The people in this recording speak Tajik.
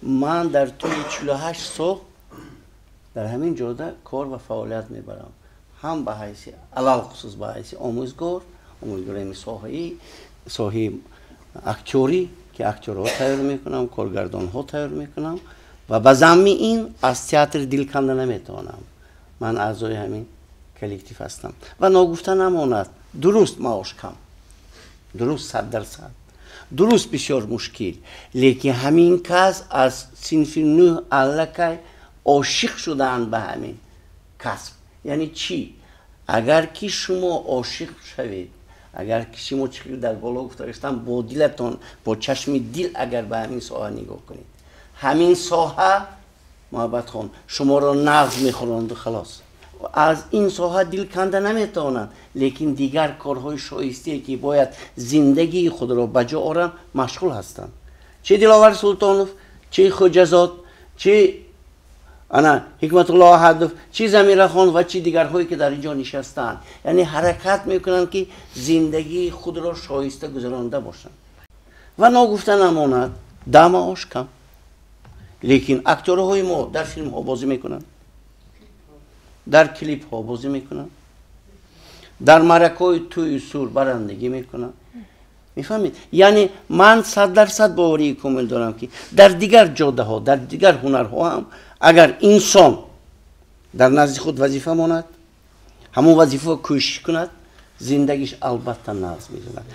Ман дар тӯли 48 сол дар ҳамин ҷода кор ва фаъолият мебарам, ҳам ба ҳайси, алалхусус ба ҳайси омӯзгор, омӯзгори соҳаи актёрӣ, ки актёрҳо тайёр мекунам, коргардонҳо тайёр мекунам ва ба замми ин аз театр дил канда наметавонам. Ман аъзои ҳамин коллектив ҳастам ва ногуфта намонад, дуруст маош кам, дуруст 100%, дуруст бисёр мушкил, лекин ҳамин кас аз синфи 9 аллакай ошиқ шудаанд ба ҳамин касб. Яъне чӣ? Агар ки шумо ошиқ шавед, агар ки шумо, чӣ дар боло гуфта гаштам, бо дилатон, бо чашми дил агар ба ҳамин соҳа нигоҳ кунед, ҳамин соҳа, Муҳаббатхон, шуморо нағз мехӯронду халос. Аз ин соҳа дил канда наметавонанд, лекин дигар корҳои шоистае, ки бояд зиндагии худро ба ҷо оранд, машғул ҳастанд. Чи Диловар Султонов, чи Хоҷазод, чи ана Ҳикматулло Аҳадов, чи Замирахон ва чи дигарҳое, ки дар ин ҷо нишастаанд, яъне ҳаракат мекунанд, ки зиндагии худро шоиста гузаронда бошанд. Ва ногуфта намонад, да, маош кам, лекин актёрҳои мо дар филмҳо бозӣ мекунанд, дар клипҳо бозӣ мекунанд, дар маъракаҳои тӯю сур барандагӣ мекунанд. Мефаҳмед? Яъне ман 100% боварии комил дорам, ки дар дигар ҷодаҳо, дар дигар ҳунарҳо ҳам агар инсон дар назди худ вазифа монад, ҳамон вазифаро кӯшиш кунад, зиндагиш албатта нағз мегузарад.